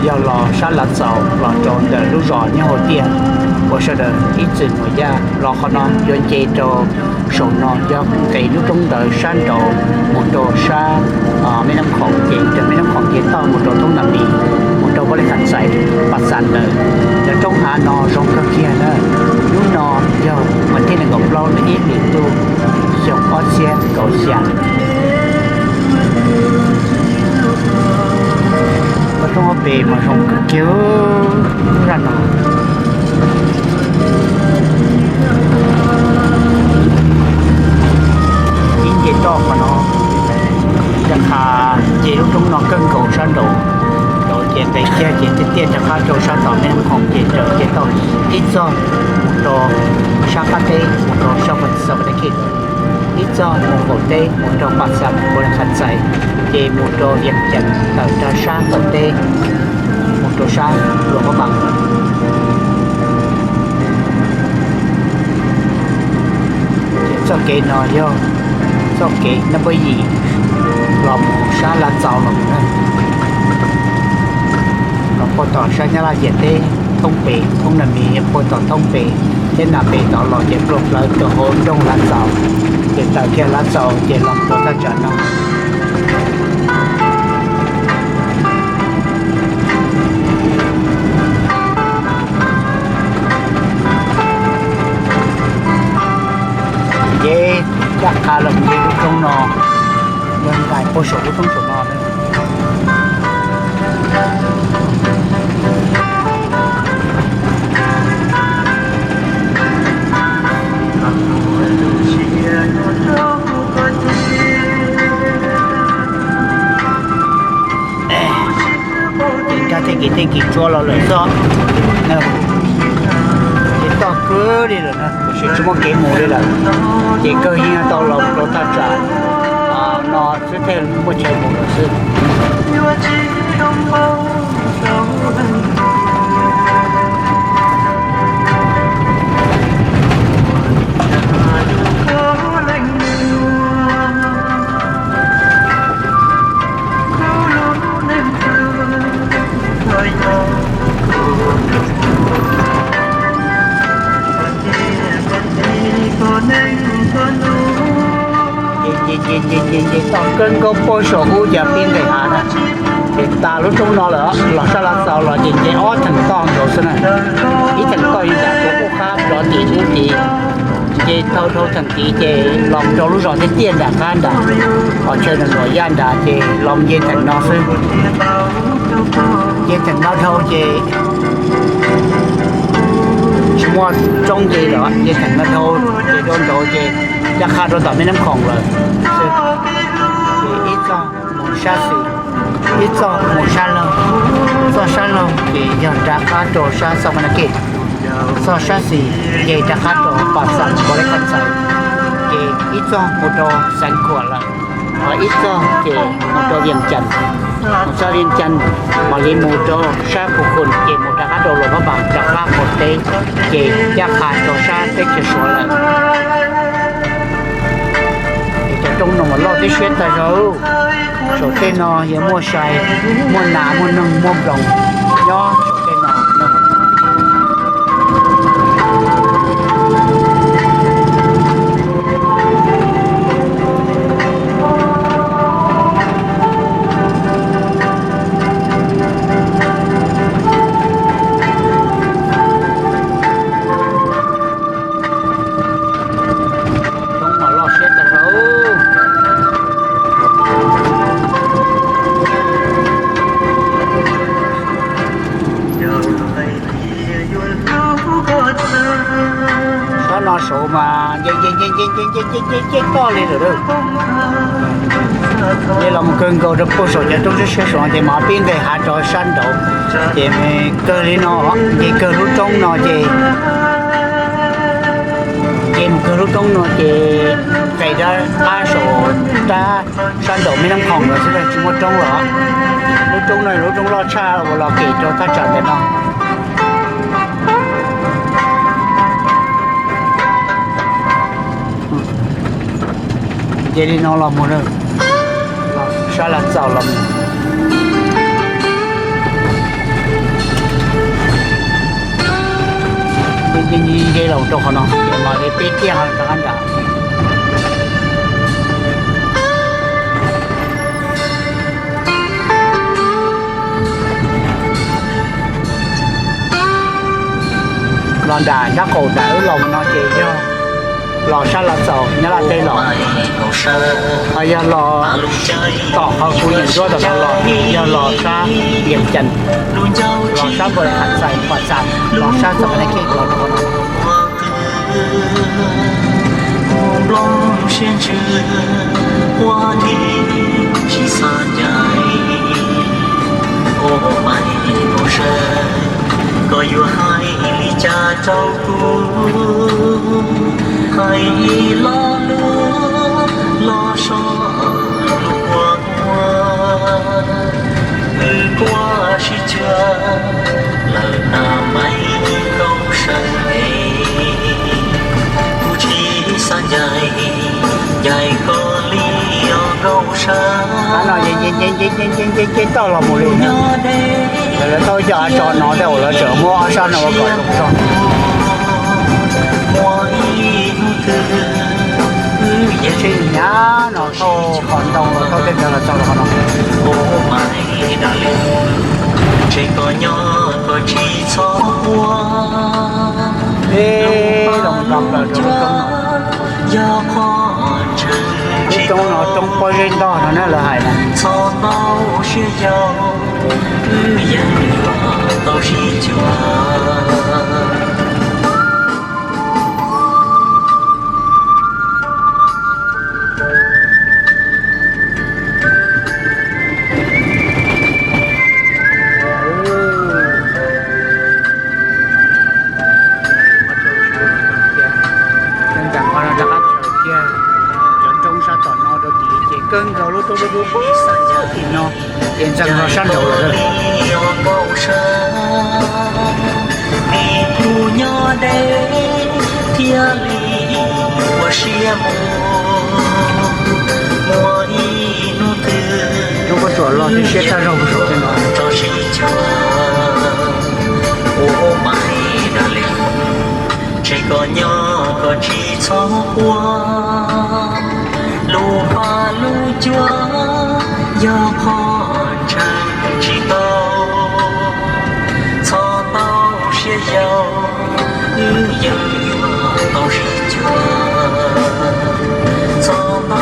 Yog los sab Lav Txaus los rau ntawm lub zos nyob hauv tiaj, uas sawv daws ib txwm mus yaj los qhov no yuav nce rau saum no, yog nqes lub roob ntawd sab nraud mus rau sab Meb Nab Khoom, ces raws Meb Nab Khoom ces toj mus rau Thoob Nas Mis, mus rau Pab Lej Khaj Xais, Pas Xas ntawd. Cov roob hav no zoo kawg kiag na. Hnub no yog mas thib nees nkaum plaub lub ib hlis ntuj xyoo ob txhiab kaum xya. Ob roob ob pes mas zoo kawg kiag zaj no. Ib nce toj qhov no, rov qab nce lub roob no kawg nkaus sab nraud, ces nqes kiag ces tiaj tiaj rov qab rau sab tom Meb Nab Khoom ces raws nce toj ib txog mus rau sab qab teb mus rau sab Pas Xas Pas Nas Khej, ib txog mus qaum teb mus rau Pas Xas Pas Nas Khej Xais, ces mus rau Vias Cas tawm rau sab qaum teb mus rau sab Luam Pab Npas. Ces txoj kev no yog txoj kev nab pab yim los mus sab Lav Txaus los mus na. Los puag tom sab Nyab Laj ciam teb thoob pem, Thoob Nas Mis puag tom thoob pem, thiab Nas Pem tod los ces pluag plawv rau hauv nroog Lav Txaus, ces tawm kiag Lav Txaus ces los rau thaj tsam no. Ces caj qha los mus nce lub roob no, yog nqes puag saum lub roob saum no na. Ces nkag tej kev tej kev tsua los lawm xwb, ces toj kawg li lawm na, tiam sis tsis muaj kev mus li lawm, ces kawg yeej tau los rau thaj tsam no xwb thiaj muaj chaw mus lawm xwb. Ces toj kawg nkaus puag saum ub ces pib nqes hav na. Ces tas lub roob no lawm los sab Lav Txaus los ces nce ob theem toj nkaus xwb na. Ib theem toj yeej nram kuv qub qab rov tim ub tid, nce dhau dhau theem tid ces los rau lub zos tiaj tiaj nram qab nrad, qhov chaw nram nuam yaj nrad ces los nce theem no xwb. Nce theem no dhau ces tsis muaj roob nce lawm, nce theem no dhau ces rau nraud ces caj qha rau tom Meb Nab Khoom lawm. Ces ib txoj mus sab xis, ib txoj mus sab laug, txoj sab laug ces yog rov qab rau sab Xauv Pas Nas Khej, txoj sab xis ces rov qab rau Pas Xas Pas Lej Khaj Xais, ces ib txoj mus rau Xeev Khuam lawm, ho ib txoj ces mus rau Vias Cas, mus txog Vias Cas mam li mus rau sab Pus Khus ces mus rov qab rau Luam Pab Npas rov qab qaum teb, ces caj qha rau sab teb chaws Suav lawm. Es cov roob no mas loj tib siab tag zog. Saum tej no yog muaj sai, muaj nas, muaj noog, muaj nploos nyob saum tej no. Roob mas loj siab tag zog. Sab no saud mas nce nce nce nce nce nce nce toj li lawm. Nce los mus kawg nkaus rau puag saum cov roob siab siab saud ces mam pib nqes hav rov sab nraud. Ces kawg li no, nce kawg lub roob no ces, nce mus kawg lub roob no ces nqes rov qab saum rab sab nraum Meb Nab Khoom lawm xwb, tsis muaj roob lawm. Lub roob no lub roob loj tshaj uas los kem rau thaj tsam ntawm no. Nce li no los mus na, sab Lav Txaus los mus. Nce nce los rau qhov no, ces mam li peb tiaj rov qab nram. Los nram sab qaum nram wb los no ces yog los sab Los Txos Nyab Laj teb los, ho yog los tom qhov kuv yeem duab tom no los yog los sab Yees Cas, los sab Npau Li Qham Xais, Pam Xas, los sab Xas Pas Nab Khej los rau qhov no. Nplooj siab ntsws ua dib tsis xav ncaim, ua mais nkaus sawv, koj yuav hais li cas rau kuv? Hais ib lo lus los so lus ua ua, wb puas sib cuag lawm na mais nkaus sawv es, kuv tsis xav ncaim, ncaim koj li os nkaus sawv. Qab no nce nce nce nce nce nce toj los mus li. Lawv tau cov av tso no tej zaum lawv tseem muab ob sab no ua kom zoo tso. Muaj ib hnub twg wb yeej tsheb nyab no thauj qhov ntoo los thauj tej ntawd los txog rau qhov no. Ua mais da li, ntshe koj nyob koj tsis txhob ua, ib lub roob no, lub roob no, lub roob no roob pob zeb ntog no na lawv hais na. Txhob ntau siab yau, wb yeej yuav tau sib cuag. Ntxeev qhov no rov qab tshawv kiag cov roob sab tom no rau tim ces kawg nkaus lub roob dub dub tim no, ces ntxeev los sab nraud lawm. Kuv nyob deb thiaj li ua siab mus, muaj ib hnub twg roob pob tsuas loj thiab siab tag zog saum tej no. Tso sib cuag, ua mais da li, ntshe koj nyob koj tsis txhob quaj, lub paj lub cuab yog qhov